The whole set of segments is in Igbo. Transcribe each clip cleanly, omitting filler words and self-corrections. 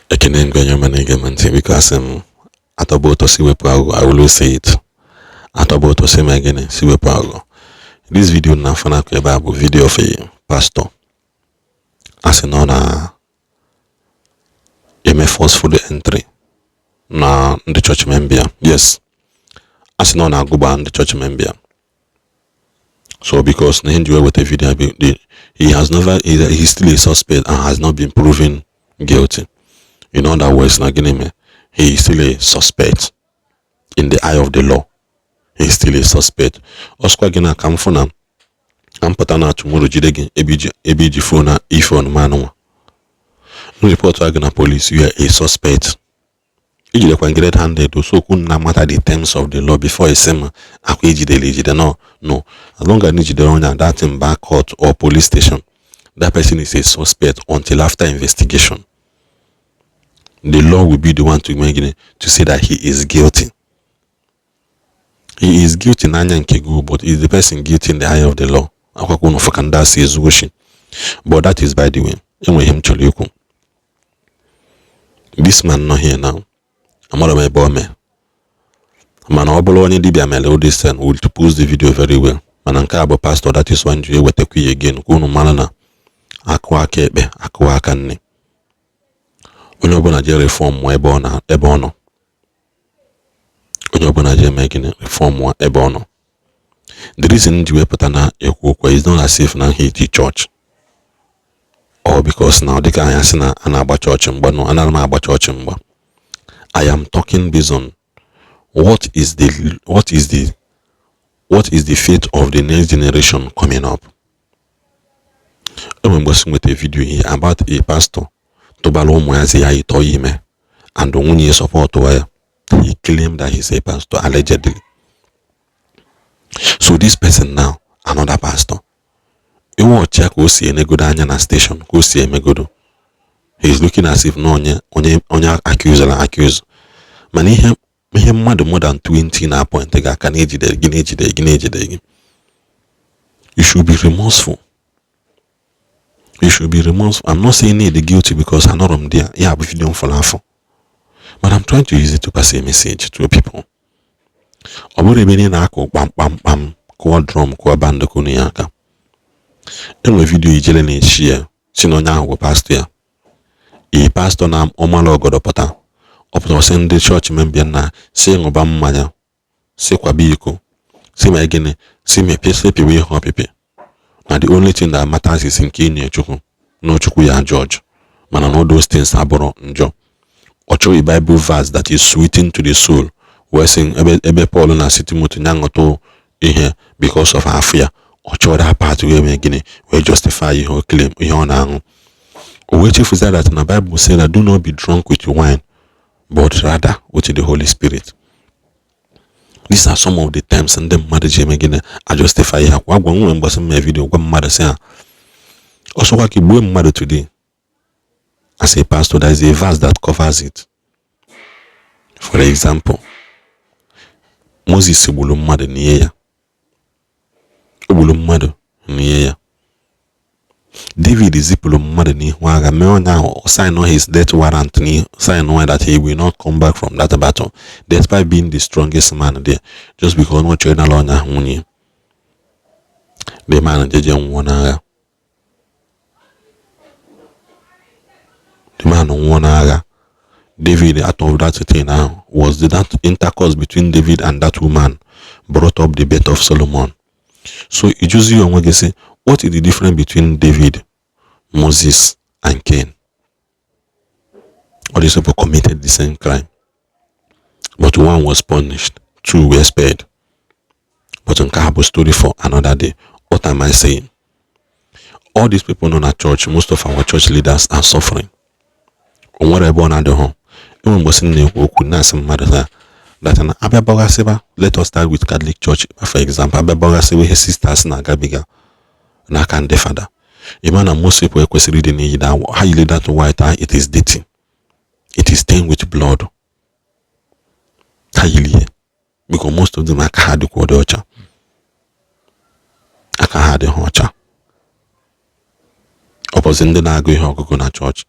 Ekene m gị, onye ọma na-ege m ntị. Biko, asị m atọba ụtọ si wepụ aghụghọ. I will always say it, atọba ụtọ si mee gịnị? Si wepụ aghụghọ. This video na afọ na-akụ ebe a bụ video of a pastor a sị na ọ na-eme forceful entry na ndị church member ya. Yes, a sị na ọ na-agụgba ndị church member ya. So because na ihe nji wee weta video a bụ he has never he is still a suspect and has not been proven guilty. In other words, na gịnị mee? He is still a suspect in the eye of the law. He is still a suspect. Ọsịkwa gị na ka m fụ na ka m pụta na tomorrow jide gị ebe iji phone iPhone m anụnwa report gị na police, you are a suspect. Ijidekwa gị red handed. Osokwu na mata the terms of the law before isi m akwa ejidere ejide. No, as long as ijidere onye a, that thing back court or police station, that person is a suspect until after investigation. The law will be the one to make gịnị? To say that he is guilty. He is guilty n'anya nke gị, but is the person guilty in the eye of the law? Akwakwa unu fụ ka ndị asị ezu oshi. But that is by the way. Enwe ihe m chọrọ ikwu. This man nọ here now, amara m ebe o mee, mana ọ bụrụ onye dibịa mere all this thing, will post the video very well. Mana nke a bụ pastor. That is why m ji ewetakwa ya again, ka unu mara na akụ aka ekpe, akụ aka nne. Onye ọbụla jee reform ebe ọ na ebe ọ nọ. Onye ọbụla jee mee gịnị? Reform ebe ọ nọ. The reason ji wepụta na ekwu okwu is not as if na hate church or because na ọ dịka anya sị na a na-agba chọọchị mgba. No, anaghị m agba chọọchị mgba. I am talking based on what is the fate of the next generation coming up. Enwere mgbe si nweta video here about a pastor tụbara ụmụ ya si ya ịtọ ime and nwunye support ya. He claimed that he's a pastor, allegedly. So this person now, another pastor, iwe ọchịa ka o si enegodo anya na station, ka o si emegodo, he is looking as if na onye accused na accuse. Mana ihe mmadụ more than 20 na appoint gị aka na-ejide gị, na-ejide gị, na-ejide gị, you should be remorseful. You should be remorseful. I'm not saying the guilty because anọrọ m there. Ya bụ video m fọrọ afọ, but I'm trying to use it to pass a message to people. Ọ bụrụ ebe niile na-akụ kpamkpamkpam, kụọ drum, kụọ band, kụnụ ya aka. Enwere video ijele na-echi ya si na onye ahụ bụ pastọ ya. Ee, pastọ na ọmala ọgọdọ pụta, ọ pụtara sị ndị chọọchị member na si ṅụba mmanya, si kwaba iko, si ma gịnị, si mepie, si pịwa ihe ọpịpị, na the only thing that matters is nke inye Chukwu, na Chukwu ya judge. Mana na all those things abụrụ njọ. Ọ chọghị Bible verse that is sweeting to the soul, wee sị ebe Paul na-asị Timothy ya ṅụtụ ihe because of afọ ya. Ọ chọrọ that part wee mee gịnị? Wee justify ihe o claim, ihe ọ na-aṅụ. O wee chefuza that na Bible say that do not be drunk with wine, but rather with the Holy Spirit. These are some of the terms ndị mmadụ ji eme gịnị? A justify ihe akwa agwa nwere mgbasị mma video gwa mmadụ sị ha ọsọkwa ka gbuo mmadụ today as a pastor, there is a verse that covers it. For example, Moses gburu mmadụ n'ihe ya, o gburu mmadụ n'ihe ya. David zipụrụ mmadụ n'ihu agha, mee onye ahụ sign his death warrant, sign one that he will not come back from that battle, despite being the strongest man there, just because ọ chọrọ ịnara onye ahụ nwunye. The man jeje nwụọ n'agha. The man nwụọ n'agha. David, out of that thing ahụ, was that intercourse between David and that woman brought up the birth of Solomon. So ịjụzi onwe gị sị, what is the difference between David, Moses and Cain? All these people committed the same crime, but one was punished, two were spared. But nke a bụ story for another day. What am I saying? All these people nọ na church, most of our church leaders are suffering. O nwere ebe ọ na-adịghị. Enwe mgbe sị na-ekwu okwu na-asị mmadụ taa that na abịa bọgasịba, let us start with Catholic Church for example, abịa bọgasịba ihe sisters na-agabiga n'aka ndị fada, ịma na most people ekwesịrị ịdị n'iyi that ha yiri that white. It is dirty, it is stained with blood. Ha yiri ihe because most of them, aka ha dịkwa dị ọcha, aka ha adịghị ọcha. Ọ bụzi ndị na-agụ ihe ọgụgụ na chọọchị.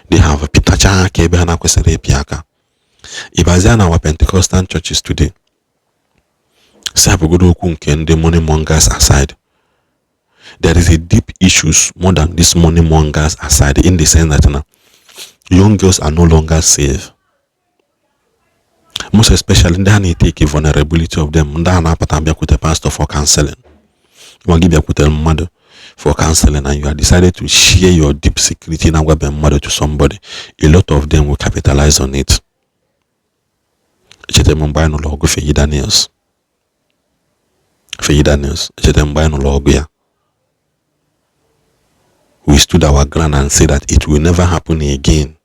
They have pịtacha aka ebe ha na-kwesịrị ịpị aka. Ịbazia na our Pentecostal churches today, sapụgodo okwu nke ndị money mongers aside, there is a deep issues more than this money mongers aside, in the sense that now young girls are no longer safe, most especially ndị a na-etake vulnerability of them, ndị a na-apụta bịakwute pastor for counseling. Nwa gị bịakwutere mmadụ for counseling and you have decided to share your deep secret na-agwabe mmadụ to somebody, a lot of them will capitalize on it. Echetara m mgbe anyị nụrụ ọgụ Feyi Daniels. Feyi Daniels, echetara m mgbe anyị nụrụ ọgụ ya, we stood our ground and said that it will never happen again.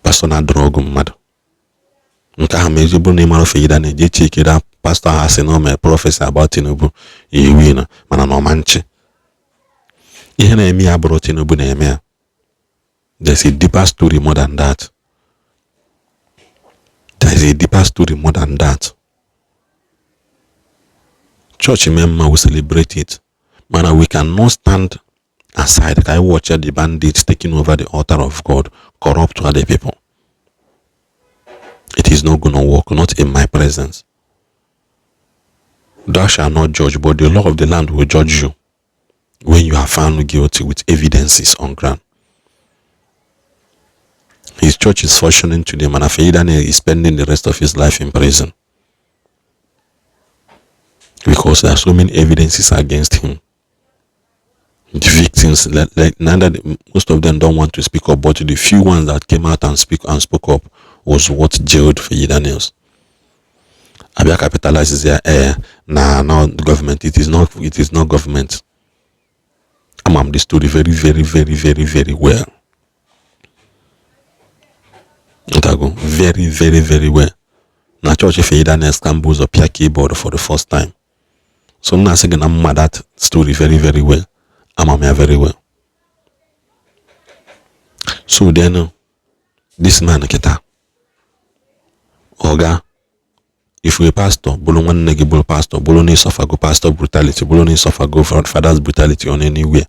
Pastor na-adọrọ ọgụ mmadụ nke ahụ, ma ezigbo na ịmara Feyi Daniels, jee chekere pastor ha sị na o mere prophecy about Tinubu ewi na mana na ọma nchi ihe na-eme ya bụrụ Tinubu na-eme ya. There's a deeper story more than that. There is a deeper story more than that. Church mee mma, we celebrate it, mana we cannot stand aside ka anyị watch the bandits taking over the altar of God, corrupt other people. It is not gonna work, not in my presence. Thou shalt not judge, but the law of the land will judge you when you are found guilty with evidences on ground. His church is functioning today. Mana Feyi Daniel is spending the rest of his life in prison because there are so many evidences against him. The victims, like neither most of them don't want to speak up, but the few ones that came out and speak and spoke up was what jailed Feyi Daniels. Abia capitalizes their air na now the government. It is not, it is not government. I'm the story very, very, very, very, very well. Otago, very, very, very well. Na church Feyi Daniels ka mbụ ụzọ pịa keyboard for the first time. So m na-asị gị na mma that story very, very well. Ama m ya very well. So then this man kịta, oga, if a pastor bụrụ nwanne gị, bụrụ pastor, bụrụ na ịsuffergo pastor brutality, bụrụ na ịsuffergo father's brutality on anywhere,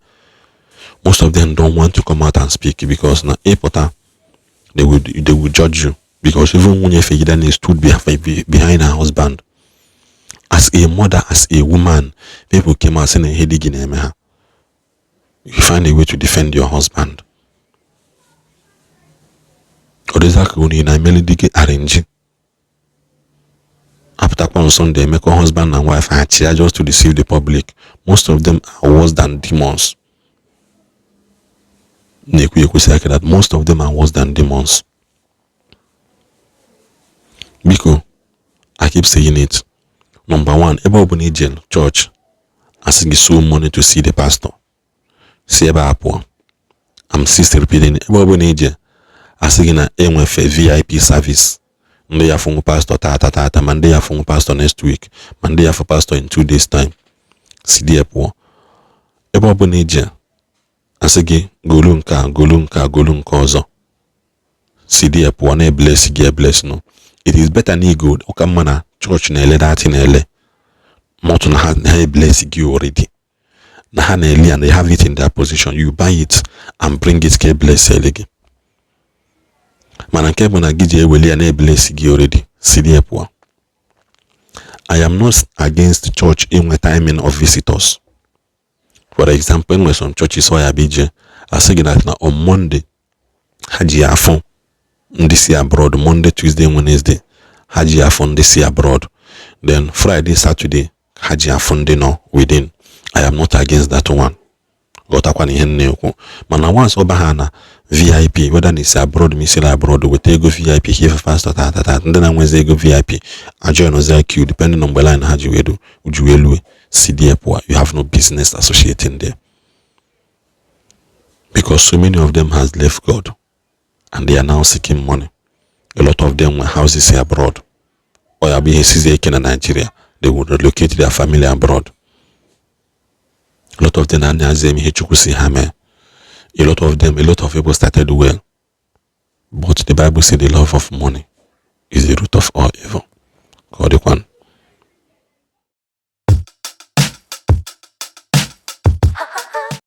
most of them don't want to come out and speak because na ịpụta, they will judge you, because even nwunye Feyi Daniel stood behind her husband as a mother, as a woman. People came out saying na ihe di gị na-eme ha. You find a way to defend your husband. Ọ dịza ka unu na-emeli di gị arrange, apụtakwa on Sunday emekọ husband and wife achịa just to deceive the public. Most of them are worse than demons. Na-ekwu ekwesị aka that most of them are worse than demons. Biko, I keep saying it. Number one, ebe ọ bụla ije church, asị gị sow money to see the pastor, si ebe a pụọ. I'm still repeating, ebe ọ bụla ije, asị gị na enwefe VIP service, ndị ya fụnwu pastor tata tata, ma ndị ya fụnwu pastor next week, ma ndị ya fụ pastor in 2 days time, si dị pụọ. Ebe ọ bụla ije, asị gị golu nke a, golu nke a, golu nke ọzọ, si dị pụọ. Na-ebless gị ebless, no. It is better na igo ụka mma na chọọchị na-ele datị na-ele not na ha ha ebless gị already, na ha na-eli and they have it in their position. You buy it and bring it ka ebless ele gị, mana nke bụ na gị ji eweli ya na-ebless gị already, si dị pụọ. I am not against church inwe timing of visitors. For example, enwere some churches ọ ya bụ ije, asị gị that na on Monday ha ji afụ ndị si abroad, Monday, Tuesday, Wednesday ha ji afụ ndị si abroad, then Friday, Saturday ha ji afụ ndị nọ within. I am not against that one. Ghọtakwa na ihe m na-ekwu. Mana once ọba ha na VIP, whether na isi abroad ma isiri abroad weta ego VIP ka ife pastor tata tata, ndị na-enwezi ego VIP ajoinozia queue depending on mgbe line ha ji wee ji wee lue, si there pụọ. You have no business associating there because so many of them has left God and they are now seeking money. A lot of them were houses abroad. Ọ ya bụ ihe sizie ike na Nigeria, they would relocate their family abroad. A lot of them na-azi eme ihe Chukwu si ha mee. A lot of them, a lot of people started well, but the Bible say the love of money is the root of all evil. Ka ọ dịkwanụ.